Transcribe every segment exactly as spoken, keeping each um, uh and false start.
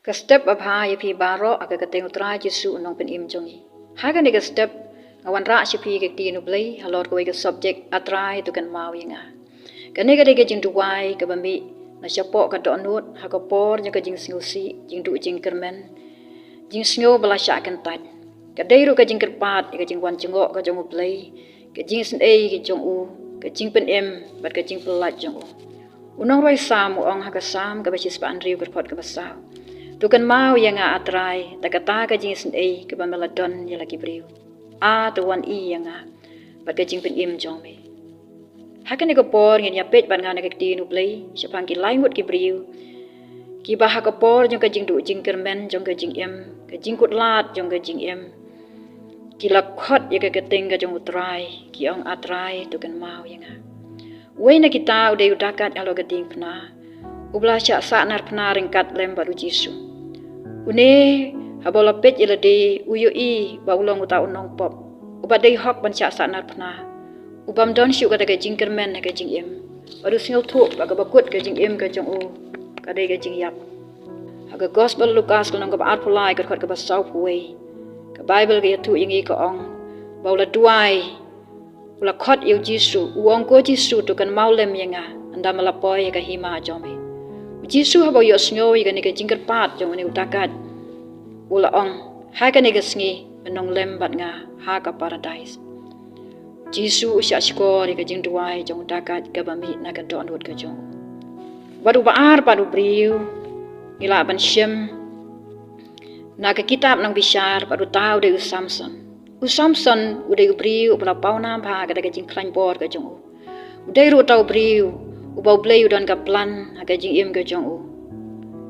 Ka step babha ïa phi baroh ha ka kyrteng u Trai Jisu u nongpynim jong ngi. Ha kane ka step nga wanrah sha phi ka ktien u Blei halor kawei ka subject: A Trai to kynmaw ïa nga. Kane ka dei ka jingduwai kaba mih na shapoh ka dohnud ha ka por jong ka jingsngewsih, jingduh jingkyrmen, jingsngew ba la shah kyntait. Ka dei ruh ka jingkyrpad ïa ka jingwan jngoh ka jong u Blei, ka jingisynei ka jong u, ka jingpynim bad ka jingpyllait jong u. U nongrwai Salm u ong ha ka Salm kaba shispah hynriew, ka dkhot kaba saw: To kynmaw ïa nga, A Trai, da kata ka jingisynei kaba me la don ïa la ki briew. A, to wan ïa nga bad ka jingpynim jong me. Ha kane ka por ngin ïa peit bad nga na ka ktien u Blei shaphang ki lai ngut ki briew kiba ha ka por jong ka jingduh jingkyrmen jong ka jingim, ka jingkutlad jong ka jingim, ki la khot ïa ka kyrteng ka jong u Trai, ki ong: A Trai, to kynmaw ïa nga. Uwei na kita u dei u dakait halor ka diengphna, uba la shah sahnarphna ryngkat lem bad u Jisu. Une, haba u la peit ïa lade, u ïohi ba u long uta u nongpop uba dei hok ban shah sahnarphna, u bym don shuh kata ka jingkyrmen ha ka jingim, bad u sngewthuh ba kaba kut ka jingim ka jong u ka dei ka jingïap. Ha ka Gospel Lukas ka lynnong kaba arphew lai, ka dkhot kaba sawphew wei, ka Baibl ka ïathuh ïa ngi, ka ong ba u la duwai, u la khot ïa u Jisu, u ong: Ko Jisu, to kynmaw lem ïa nga ynda me la poi ha ka hima jong me. U Jisu haba u ïohsngew ïa kane ka jingkyrpad jong une u dakait, u la ong: Ha kane ka sngi men long lem bad nga ha ka Paradais. Jisu u shah shkor ïa ka jingduwai jong u dakait kaba mih na ka dohnud ka jong u. Bad uba ar pat u briew ngi lah ban shim na ka kitab Nongbishar, bad uta u dei u Samson. U Samson u dei u briew uba la pawnam bha ha kata ka jingkhlaiñ bor ka jong u. U dei ruh uta u briew uba u Blei u don ka plan ha ka jingim ka jong u.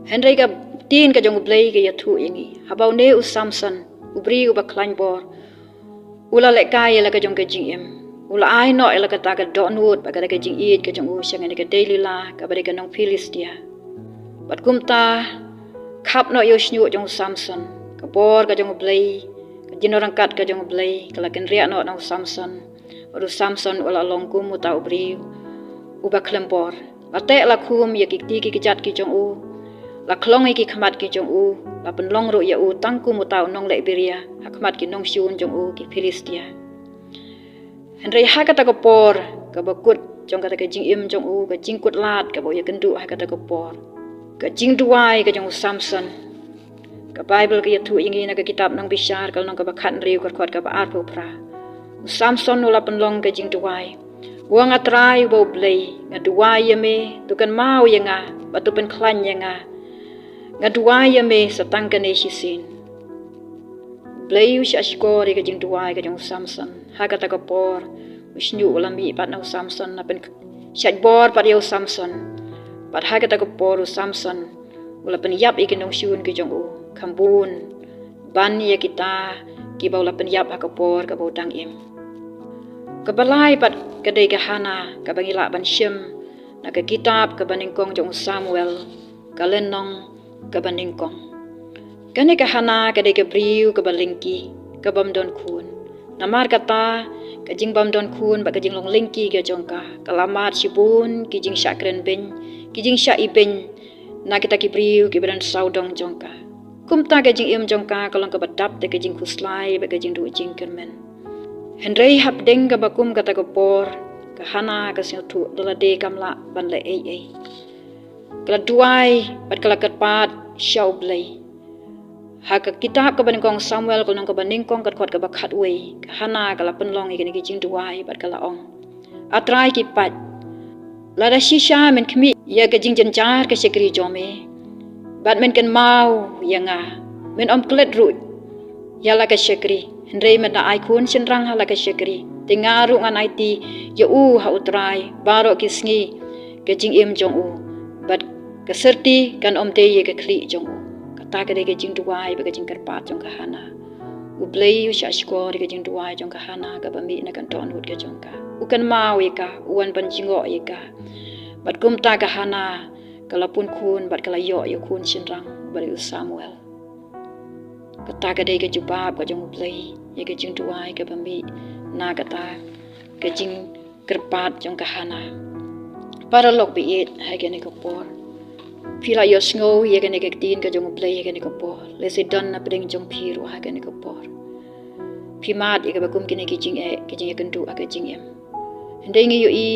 Hynrei ka ktien ka jong u Blei ka ïathuh ïa ngi, haba une u Samson, u briew uba khlaiñ bor, u la lehkai ïa la ka jong ka jingim, u la ai noh ïa la kata ka dohnud bad kata ka jingïeit ka jong u sha kane ka Delila kaba dei ka nong Philistia. Bad kumta, khap noh ïa u shñiuh jong u Samson, ka bor ka jong u Blei, ka jingdon ryngkat ka jong u Blei ka la kynriah noh na u Samson. Bad u Samson u la long kum uta u briew uba khlem bor. La teh la khum ïa ki kti ki kjat ki jong u, la khlong ïa ki khmat ki jong u, la pynlong ruh ïa u tang kum uta u nongleh biria ha khmat ki nongshun jong u, ki Philistia. Hynrei ha kata ka por kaba kut jong kata ka jingim jong u, ka jingkutlad kaba u ïakynduh ha kata ka por, ka jingduwai ka jong u Samson, ka Baibl ka ïathuh ïa ngi na ka kitab Nongbishar ka lynnong kaba khathynriew, ka dkhot kaba arphew phra. U Samson u la pynlong ka jingduwai, u ong: A Trai uba u Blei, nga duwai ïa me, to kynmaw ïa nga bad to pynkhlaiñ ïa nga. Nga duwai ïa me sa tang kane shisien. U Blei u shah shkor ïa ka jingduwai ka jong u Samson. Ha kata ka por u shñiuh u la mih pat na u Samson, la pynshait bor pat ïa u Samson. Bad ha kata ka por u Samson u la pynïap ïa ki nongshun ki jong u, kham bun ban ïa kita kiba u la pynïap ha ka por kaba u dang im. Kaba lai pat ka dei ka Hana, kaba ngi lah ban shim na ka kitab kaba nyngkong jong u Samuel, ka lynnong kaba nyngkong. Kane ka Hana ka dei ka briew kaba lyngki, kabym don khun. Namar kata, ka jingbym don khun bad ka jinglong lyngki ka jong ka, ka la mad shibun ki jingshah kren beiñ, ki jingshah ibeiñ na kita ki briew kiba don sawdong jong ka. Kumta ka jingim jong ka ka long kaba dap da ka jingkhuslai bad ka jingduh jingkyrmen. Hynrei hapdeng kaba kum kata ka por, ka Hana ka sngewthuh da lade kam lah ban leh ei ei. Ka la duwai bad ka la kyrpad sha u Blei. Ha ka kitab kaba nyngkong Samuel ka lynnong kaba nyngkong, ka dkhot kaba khatwei, ka Hana ka la pynlong ïa kine ki jingduwai bad ka la ong: A Trai ki paid, lada shisha men khmih ïa ka jingjynjar ka shakri jong me bad men kynmaw ïa nga, men ym klet ruh ïa la ka shakri, hynrei men da ai khun shynrang ha la ka shakri, te nga ruh ngan aiti ïa u ha u Trai baroh ki sngi ka jingim jong u, bad ka syrti kan ym dei ïa ka khlieh jong u. Kata ka dei ka jingduwai bad ka jingkyrpad jong ka Hana. U Blei u shah shkor ïa ka jingduwai jong ka Hana kaba mih na ka dohnud ka jong ka. U kynmaw ïa ka, u wan ban jngoh ïa ka. Bad kumta ka Hana ka la pun khun bad ka la ïoh ïa u khun shynrang uba dei u Samuel. Kata ka dei ka jubab ka jong u Blei ïa ka jingduwai kaba mih na kata ka jingkyrpad jong ka Hana. Paralok ba ïeit, ha kane ka por Phi la ïohsngew ïa kane ka ktien ka jong U Blei ha kane ka por. Lehse don na pdeng jong phi ruh ha kane ka por. Phi mad ïa kaba kum kine ki jingeh, ki jingïakynduh ha ka jingim. Hynrei ngi ïohi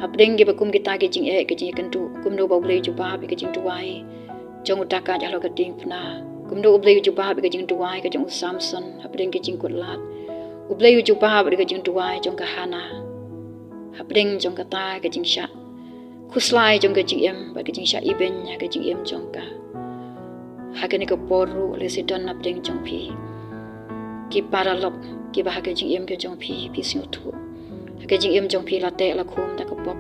hapdeng kiba kum kita ki jingeh, ki jingïakynduh, kumno ba U Blei u jubab ïa ka jingduwai jong u Dakaj halor ka diengphna. Kumno U Blei u jubab ïa ka jingduwai ka jong u Samson hapdeng ki jingkutlad. U Blei u jubab ïa ka jingduwai jong ka Hana hapdeng jong kata ka jingshah khuslai jong ka jingim bad ka jingshah ibeiñ ha ka jingim jong ka. Ha kane ka por ruh lehse don na pdeng jong phi ki paralok kiba ha ka jingim ka jong phi phi sngewthuh. Ha ka jingim jong phi la teh la khum da ka pop.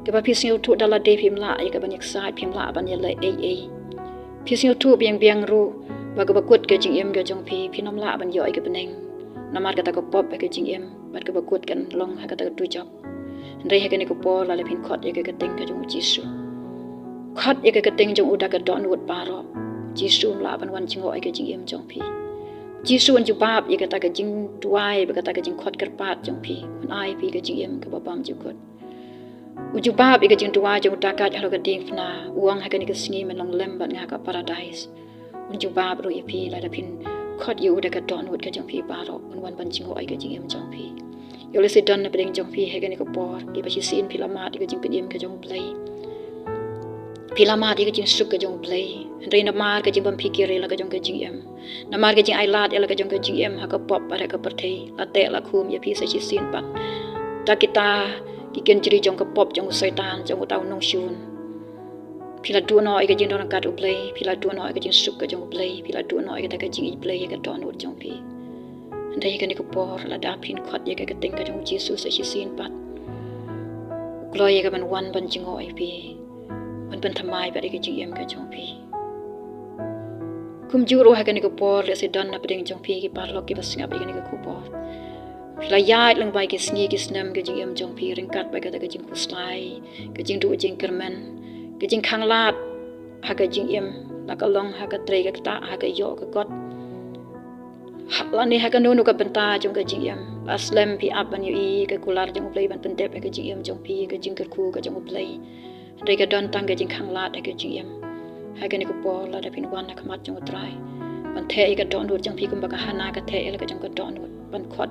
Kaba phi sngewthuh da lade phim lah ïa kaban ïaksaid, phim lah ban ïaleh ei ei. Phi sngewthuh biang biang ruh ba kaba kut ka jingim ka jong phi phin ym lah ban ïoh ïa ka bneng namar kata ka pop ha ka jingim bad kaba kut kan long ha kata ka dujok. Hynrei ha kane ka por lada phin khot ïa ka kyrteng ka jong U Jisu, khot ïa ka kyrteng jong u da ka dohnud baroh, U Jisu un lah ban wan jngoh ïa ka jingim jong phi. U Jisu un jubab ïa kata ka jingduwai bad kata ka jingkhot kyrpad jong phi, un ai phi ka jingim kaba bymjukut. U jubab ïa ka jingduwai jong u Dakaj halor ka diengphna, u ong ha kane ka sngi men long lem bad nga ha ka paradais. Un jubab ruh ïa phi lada phin khot ïa u da ka dohnud ka jong phi baroh, un wan ban jngoh ïa ka jingim jong phi. Ïoh lehse don na pdeng jong phi ha kane ka por kiba shisien phi la mad ïa ka jingpynim ka jong U Blei. Phi la mad ïa ka jingsuk ka jong U Blei. Hynrei namar ka jingbymphikir ïa la ka jong ka jingim, namar ka jingailad ïa la ka jong ka jingim ha ka pop bad ha ka pyrthei, la teh la khum ïa phi sa shisien pat da kita ki kynjri jong ka pop jong u Soitan, jong uta u nongshun. Phi la duh noh ïa ka jingdon ryngkat U Blei, phi la duh noh ïa ka jingsuk ka jong U Blei, phi la duh noh ïa kata ka jingïeit Blei ïa ka dohnud jong phi. Hynrei ha kane ka por lada phin khot ïa ka kyrteng ka jong U Jisu sa shisien pat, u kloi ïa ka ban wan ban jngoh ïa phi, ban pynthymmai pat ïa ka jingim ka jong phi. Kumjuh ruh ha kane ka por lehse don na pdeng jong phi ki paralok kiba sngap ïa kane ka khubor. Phi la ïaid lyngba ki sngi ki snem ka jingim jong phi ryngkat bad kata ka jingkhuslai, ka jingduh jingkyrmen, ka jingkhanglad ha ka jingim, la ka long ha ka trei ka ktah, ha ka ïoh ka kot, ha lane ha kano kano ka bynta jong ka jingim. La slem phi ap ban ïohi ka kular jong U Blei ban pyndep ha ka jingim jong phi, ka jingkyrkhu ka jong U Blei. Hynrei ka don tang ka jingkhanglad ha ka jingim. Ha kane ka por lada phin wan ha khmat jong U Trai ban theh ïa ka dohnud jong phi kumba ka Hana ka theh ïa la ka jong ka dohnud, ban khot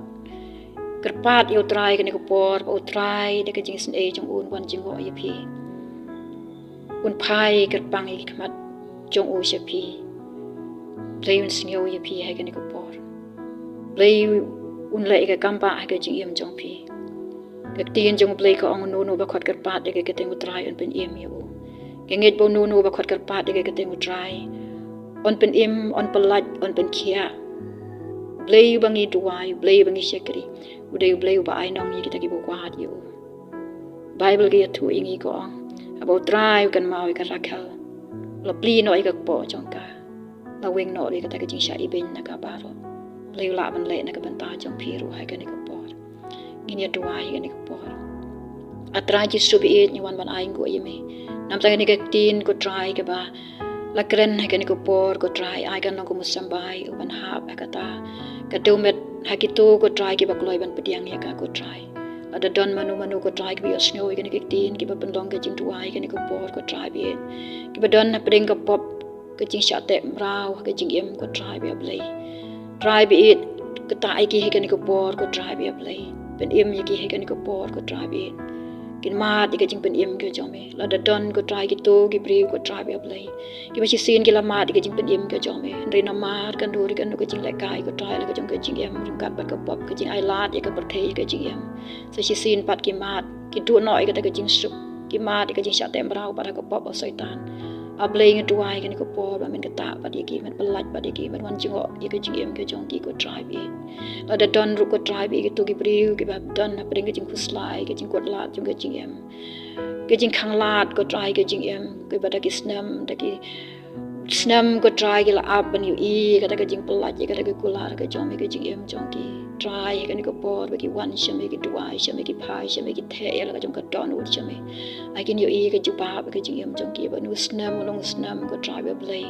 kyrpad ïa U Trai ha kane ka por, ba U Trai da ka jingisynei jong u un wan jngoh ïa phi, un phai kyrpang ïa ki khmat jong u sha phi. Blei un sngew ïa phi ha kane ka por. Blei un leh ïa ka kambah ha ka jingim jong phi. Ka ktien jong U Blei ka ong, uno uno ba khot kyrpad ïa ka kyrteng U Trai un pynim ïa u. Nga ngeit ba uno uno ba khot kyrpad ïa ka kyrteng U Trai un pynim, un pyllait, un pynkhiah. U Blei uba ngi duwai, U Blei uba ngi shakri, u dei U Blei uba ai nong ïa kita kiba wad ïa u. Baibl ka ïathuh ïa ngi ka ong, haba U Trai u kynmaw ïa ka Rakhel, la plie noh ïa ka kpoh jong ka, la weng noh ruh ïa kata ka jingshah ibeiñ na ka baroh. Blei u lah ban leh na ka bynta jong phi ruh ha kane ka por. Ngin ïa duwai ha kane ka por. A Trai Jisu ba ïeit, ngi wan ban ainguh ïa me. Namar kane ka ktien ko Trai kaba la kren ha kane ka por ko Trai, ai kan long kum u symbai uban hap ha kata ka dewmet ha kito ko Trai kiba kloi ban pdiang ïa ka ko Trai. Lada don mano mano ko Trai kiba ïohsngew ïa kane ka ktien, kiba pynlong ka jingduwai ha kane ka por ko Trai ba ïeit, kiba don hapdeng ka pop, ka jingshah teh mraw ha ka jingim ko Trai ba ïa Blei. Trai ba ïeit, ktah ïa ki ha kane ka por ko Trai ba ïa Blei. Pynim ïa ki ha kane ka por ko Trai ba ïeit. Kin mad ïa ka jingpynim ka jong me. Lada don ko Trai kito ki briew ko Trai ba ïa Blei, kiba shisien ki la mad ïa ka jingpynim ka jong me, hynrei namar kano re kano ka jinglehkai ko Trai la ka jong ka jingim, ryngkat bad ka pop, ka jingailad ïa ka pyrthei, ïa ka jingim, sa shisien pat ki mad, ki duh noh ïa kata ka jingsuk, ki mad ïa ka jingshah teh mraw bad ha ka pop u Soitan. A Blei, ngi duwai ha kane ka por ba men ktah pat ïa ki, men pyllait pat ïa ki, men wan jngoh ïa ka jingim ka jong ki ko Trai ba ïeit. Lada don ruh ko Trai ba ïeit kito ki briew kiba don hapdeng ka jingkhuslai, ka jingkutlad jong ka jingim, ka jingkhanglad ko Trai ka jingim, kiba da ki snem, da ki snem ko Trai ki la ap ban ïohi kata ka jingpyllait ïa kata ka kular ka jong me ha ka jingim jong ki. Trai ha kane ka por ba ki wan sha me, ki duwai sha me, ki phai sha me, ki theh ïa la ka jong ka dohnud sha me, ai kin ïohi ka jubab ha ka jingim jong ki, ba une u snem u long u snem ko Trai ba ïa Blei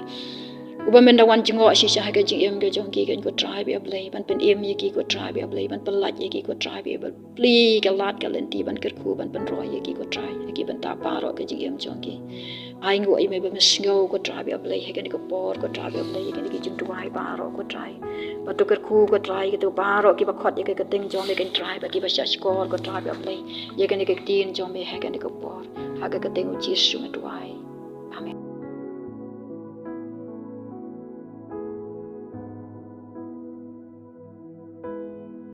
Uba men da wan jngoh shisha ha ka jingim ka jong ki, ko Trai ba ïa Blei, ban pynim ïa ki, ko Trai ba ïa Blei, ban pyllait ïa ki, ko Trai ba ïa Blei, plie ka lad ka lynti ban kyrkhu, ban pynroi ïa ki, ko Trai, ïa ki bynta baroh ka jingim jong ki. Ai nguh ïa me ba me sngew, ko Trai ba ïa Blei, ha kane ka por, ko Trai ba ïa Blei, ïa kine ki jingduwai baroh, ko Trai. Ba to kyrkhu, ko Trai, kito baroh kiba khot ïa ka kyrteng jong me, ko Trai, ba kiba shahshkor, ko Trai ba ïa Blei, ïa kane ka ktien jong me ha kane ka por. Ha ka kyrteng u Jisu nga duwai. Amen.